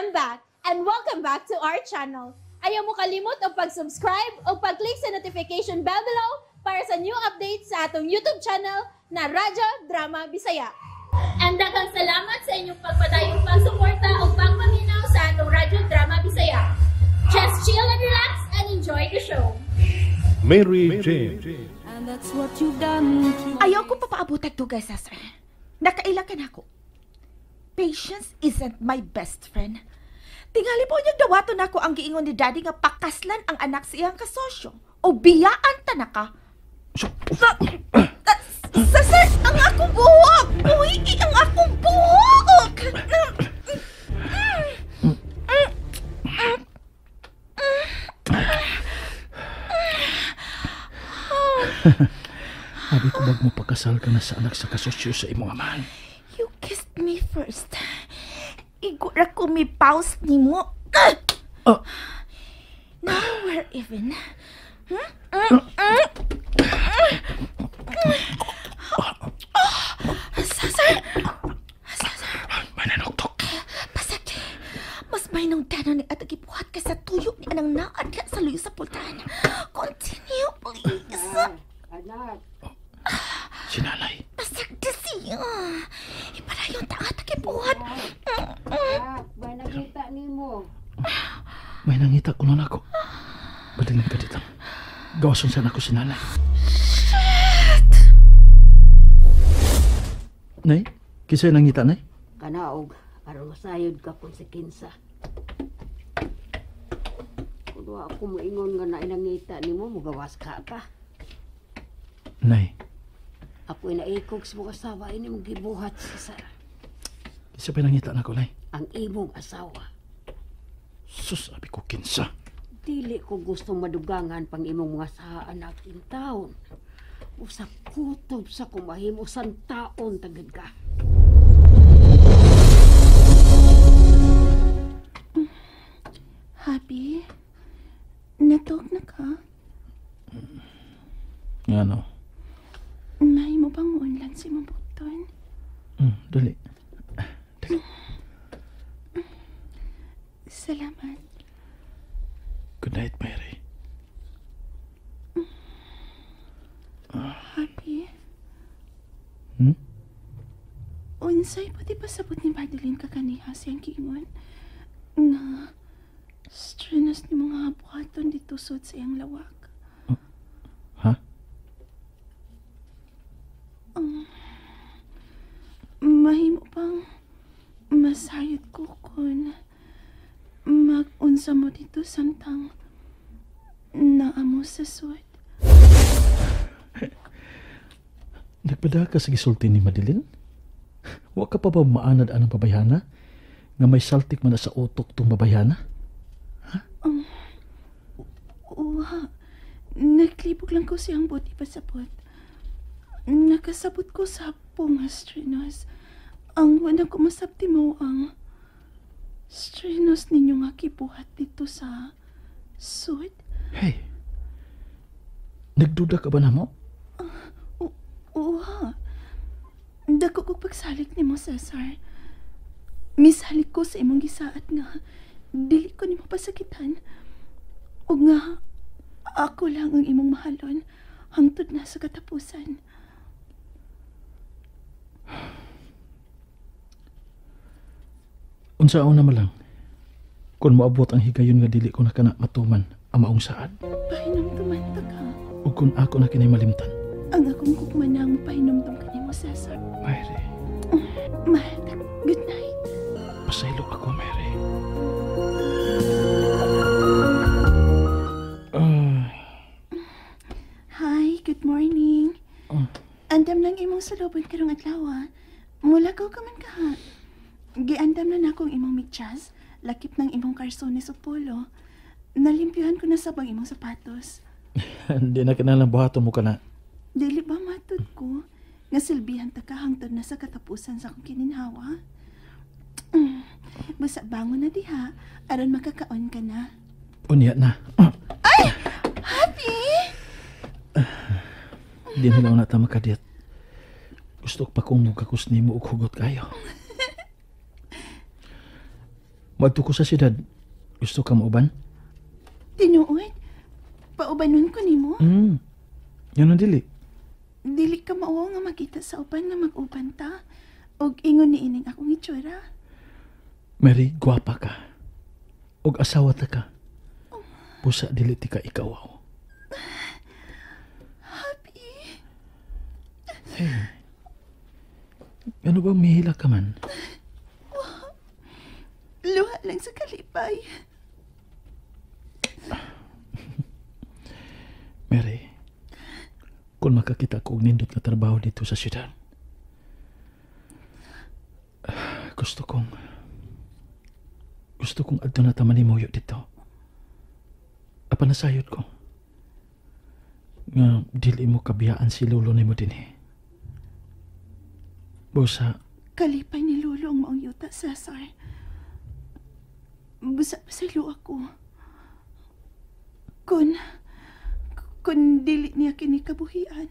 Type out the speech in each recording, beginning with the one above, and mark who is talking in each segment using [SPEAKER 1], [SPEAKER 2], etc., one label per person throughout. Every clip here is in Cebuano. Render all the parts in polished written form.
[SPEAKER 1] I'm back and welcome back to our channel. Ayaw mo kalimot og pag-subscribe o pag-click sa notification bell below para sa new updates sa atong YouTube channel na Radyo Drama Bisaya. And daghang salamat sa inyong pagpadayong pagsuporta o pagpaminaw sa atong Radyo Drama Bisaya. Just chill and relax and enjoy the show.
[SPEAKER 2] Mary Jane.
[SPEAKER 3] And that's what you've done to
[SPEAKER 4] Ayaw ko papaabotag dugay, Cesar. Nakaila ka na ako. Patience isn't my best friend. Tingali po niyang dawaton nako ang giingon ni Daddy nga pakaslan ang anak sa iyang kasosyo. O biyaan ta na ka. Cesar, ang akong buhok! Uy, ang akong buhok!
[SPEAKER 5] Abi ko bag mo pakasal ka na sa anak sa kasosyo sa imong amahan.
[SPEAKER 4] You kissed me first. Igura ko mi pause nimo.
[SPEAKER 5] Ah.
[SPEAKER 4] Now we're even. Cesar! Cesar!
[SPEAKER 5] Mananoktok.
[SPEAKER 4] Pasag! Mas may nung tanan ni atong gibuhat kaysa tuyo ni anang naadla sa luyo sa pultahan. Continue, please.
[SPEAKER 6] Anak,
[SPEAKER 5] Sinalay.
[SPEAKER 4] Pasag na siya. Ipalayon ta atong gibuhat.
[SPEAKER 6] Anak, may nakita nimo.
[SPEAKER 5] May nangita ko nun ako. Badalin ka dito. Gawason sana ako sinalay.
[SPEAKER 4] Shit!
[SPEAKER 5] Nay, kisa'y nangita, Nay?
[SPEAKER 6] Kanaog, aron masayod ka kung si Kinsa. Kung wa ako moingon nga nainangita nimo, mugawas ka ka.
[SPEAKER 5] Nay.
[SPEAKER 6] Ako inaikog sa mga asawa, ini mong gibuhat si Sarah.
[SPEAKER 5] Kinsa pa'y nangita nako, Nay?
[SPEAKER 6] Ang imong asawa.
[SPEAKER 5] Sus, abi ko kinsa.
[SPEAKER 6] Dili ko gusto madugangan pang imong mga saa anak in taon. Usa kutob sa kumahimo san taon tagad ka.
[SPEAKER 4] Happy? Natok na ka?
[SPEAKER 5] Nga no?
[SPEAKER 4] May mo bang unlan si mong bukton?
[SPEAKER 5] Dali. Dali.
[SPEAKER 4] Salamat.
[SPEAKER 5] Good night, Mary.
[SPEAKER 4] Happy?
[SPEAKER 5] Hmm?
[SPEAKER 4] Unsay pati pasabot ni Madeline kakaniha siyang giingon nga strenas ni mga buhaton dito sud sa iyang lawak.
[SPEAKER 5] Ha?
[SPEAKER 4] Mahimo bang masayod ko kung mag-unsa mo dito samtang naamo sa sud?
[SPEAKER 5] Nagpada ka sa gisulti ni Madeline? Wa ka pa ba maanad anang babayhana? Nga may saltik man na sa utok tong babayhana? Ha?
[SPEAKER 4] Wa. Naglibog lang ko siyang buti pasabot. Nakasabot ko sa pungas trinos. Ang wala ko masabti mo ang strinos ninyo nga kibuhat dito sa sud.
[SPEAKER 5] Hey, nagduda ka ba na mo?
[SPEAKER 4] Uha. Dako kog pagsalig nimo, Cesar. Misalig ko sa imong gisaat nga dili ko nimo pasakitan. Ug nga ako lang ang imong mahalon hangtod na sa katapusan.
[SPEAKER 5] Unsaon na malang kung moabot ang higayon nga dili ko na kana matuman ang maong saad.
[SPEAKER 4] Pahinumduman ta ka.
[SPEAKER 5] Ug kung ako na kinay malimtan.
[SPEAKER 4] Ang akong gugma na ang pahinumdum kanimo, Cesar.
[SPEAKER 5] Mary.
[SPEAKER 4] Mahal ta. Good night.
[SPEAKER 5] Pasaylo ako, Mary.
[SPEAKER 4] Hi, good morning. Andam lang imong salubon karong adlaw. Mulakaw ka man kaha. Giandam na nakong imong medyas, lakip ng imong karsones o polo. Nalimpyuhan ko na sa bang imong sapatos.
[SPEAKER 5] Hindi na kinalang buhaton mo ka na.
[SPEAKER 4] Dili ba matud ko nga silbihan ta ka hangtod na sa katapusan sa akong kininhawa? Basta bangon na diha, aron makakaon ka na.
[SPEAKER 5] Unya na.
[SPEAKER 4] Ay! Happy!
[SPEAKER 5] Di na lang na ta makadiyat. Gusto pa kong mugakos nimo og hugot kayo. Moadto ko sa siyudad. Gusto ka mauban?
[SPEAKER 4] Tinuod? Paubanon ko nimo?
[SPEAKER 5] Yan ang dili.
[SPEAKER 4] Dili ka mauwaw nga makita sa uban nga mag-uban ta. Og ingon ni ining akong itsura.
[SPEAKER 5] Mary, gwapa ka. Og asawa ta ka. Busa dili ti ka ikawaw.
[SPEAKER 4] Happy.
[SPEAKER 5] Hey. Ano ba mihila ka man?
[SPEAKER 4] Luha lang sa kalipay.
[SPEAKER 5] Mary, kung makakita ko og nindot na trabaho dito sa siyudad, gusto kong adto na ta manimuyo dito. Apan nasayod ko nga dili mo kabiyaan si Lolo nimo dinhi. Busa
[SPEAKER 4] kalipay ni Lolo ang maong yuta, Cesar. Busa pasaylo ako. Kung dili niya kini kabuhian,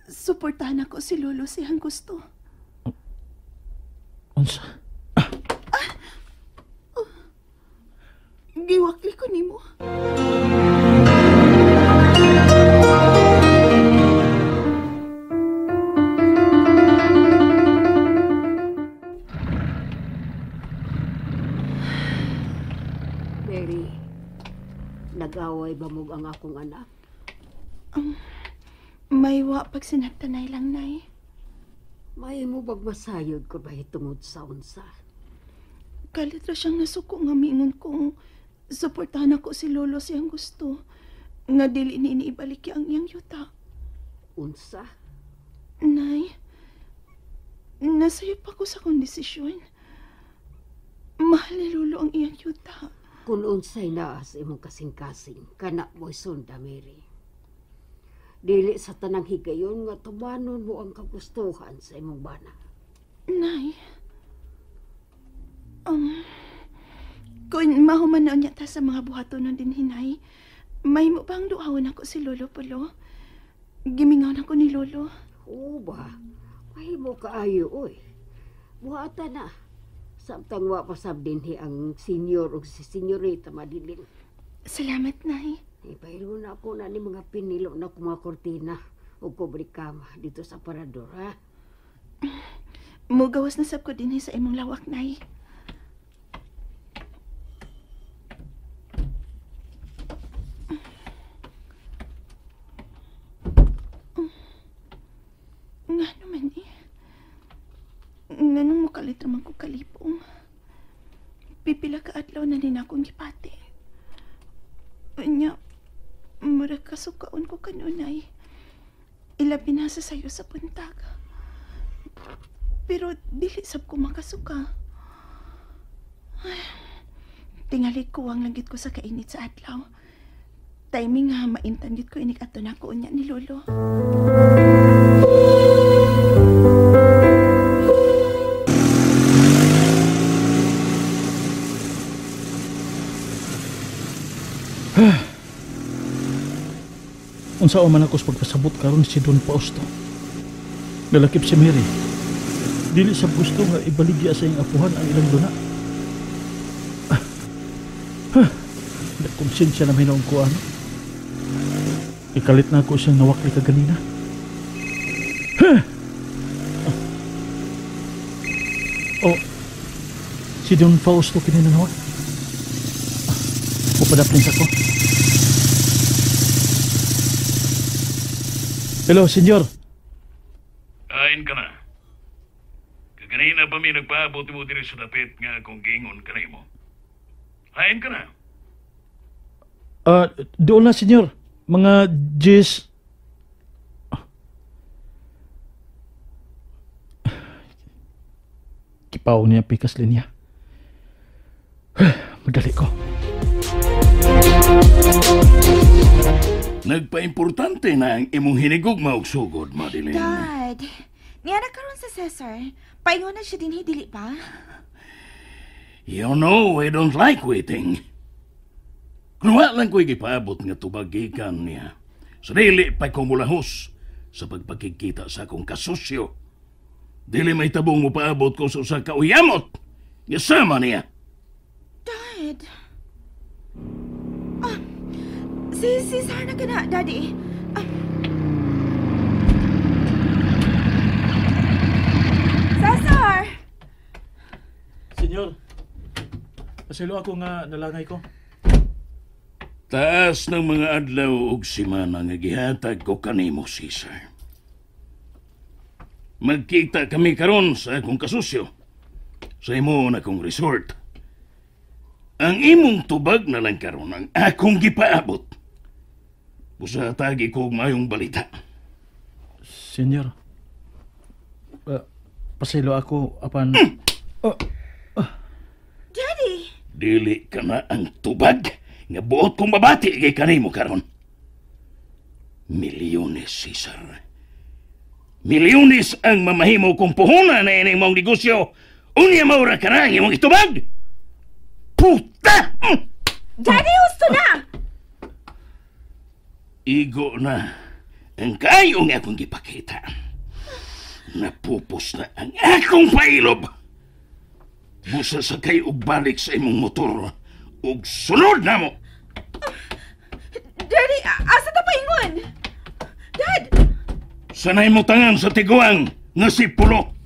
[SPEAKER 4] suportahan ako si Lolo siyang gusto.
[SPEAKER 5] Unsa?
[SPEAKER 4] Giwakli ko nimo.
[SPEAKER 6] Mary, nag-away ba mo ang akong anak?
[SPEAKER 4] May wa pag sinagtanay lang, Nay.
[SPEAKER 6] May mo bag masayod ko ba itungod sa unsa?
[SPEAKER 4] Kalit ra siyang nasuko nga miingon kong suportahan ako si Lolo siyang gusto. Nga dili ni iniibalik ang iyang yuta.
[SPEAKER 6] Unsa?
[SPEAKER 4] Nay, nasayop ako sa akong desisyon. Mahal ni Lolo ang iyang yuta.
[SPEAKER 6] Kung unsay naa sa imong kasing-kasing, kana mo'y sunda, Mary. Dili sa tanang higayon nga tumanon mo ang kagustuhan sa imong bana.
[SPEAKER 4] Nay, kung mahuman niya ta sa mga buhaton nun din hinay, may mo bang duhawon ako si Lolo Pulo? Gimingaw na ko ni Lolo.
[SPEAKER 6] Oo ba? Mahimo kaayo, oy. Buhata na. Samtang wa pa sab dinhi ang senyor o si senyorita Madeline.
[SPEAKER 4] Salamat, Nay.
[SPEAKER 6] Ipailo na ako na ni mga pinilo na mga kortina o kobrikama dito sa parador, ha?
[SPEAKER 4] Mugawas na sab ko dinhi sa imong lawak, Nay. Nga naman eh. Nganong mukalit raman ko kalipong. Pipila ka adlaw na din akong gipati. Unya, mura kasukaon ko kanunay. Ilabi na sa sayo sa buntag. Pero dili sab ko makasuka. Ay, tingali ko ang langit ko sa kainit sa adlaw. Timing nga maintan gid ko inig ato na ko unya ni Lolo.
[SPEAKER 5] Unsa man ako sa pagpasabot karon si Don Fausto. Nalakip si Mary. Dili sa gusto nga ibaligya sa iyang apuhan ang ilang duna. Nakonsensya na may naong ko ano. Ikalit na ako siyang nawakli ka ganina. Oh, si Don Fausto kininanawag. Pupadapin sa ko. Hello, senyor.
[SPEAKER 2] Kain ka na. Kaganina pa mi nagpaabot mo diri sa dapit nga akong giingon kanimo. Hain ka na.
[SPEAKER 5] Doon na, senyor. Mga G's. Kipaw niya pikas linya. Madali ko.
[SPEAKER 2] Nagpaimportante na ang imong hinigugma og sugod, Madeline.
[SPEAKER 4] Dad, niya na karon sa Cesar. Paingon na siya dinhi, dili pa?
[SPEAKER 2] You know, I don't like waiting. Kung wala lang ko'y gipaabot nga tubagikan niya, sa dili pa ko mulahos sa pagpakikita sa akong kasusyo. Dili may tabong mo paabot ko sa usa ka uyamot nga sama niya.
[SPEAKER 4] Dad. Ah, si Cesar na ka na, Daddy. Ah. Cesar!
[SPEAKER 5] Senyor, paselo ako nga nalangay ko.
[SPEAKER 2] Taas ng mga adlaw ug simana nga gihatag ko kanimo, Cesar. Magkita kami karon sa akong kasusyo. Sa imo na akong resort. Ang imong tubag na lang karon ang akong gipaabot. Busa tagi ko og maayong balita.
[SPEAKER 5] Senyor, paselo ako apan... Oh,
[SPEAKER 4] Daddy!
[SPEAKER 2] Dili ka na ang tubag nga buot kong mabati kay kanimo karon. Milyones, Cesar. Milyones ang mamahimo kong puhunan na ining mong negosyo. Unya maura ka na ang imong itubag! Puta!
[SPEAKER 4] Daddy, husto na!
[SPEAKER 2] Igo na ang kayo nga akong gipakita. Napupos na ang akong pailob. Busa sa kay og balik sa imong motor ug sunod na mo.
[SPEAKER 4] Daddy, asa ta paingon? Dad!
[SPEAKER 2] Sanay mo tangan sa tiguang nga si Pulo.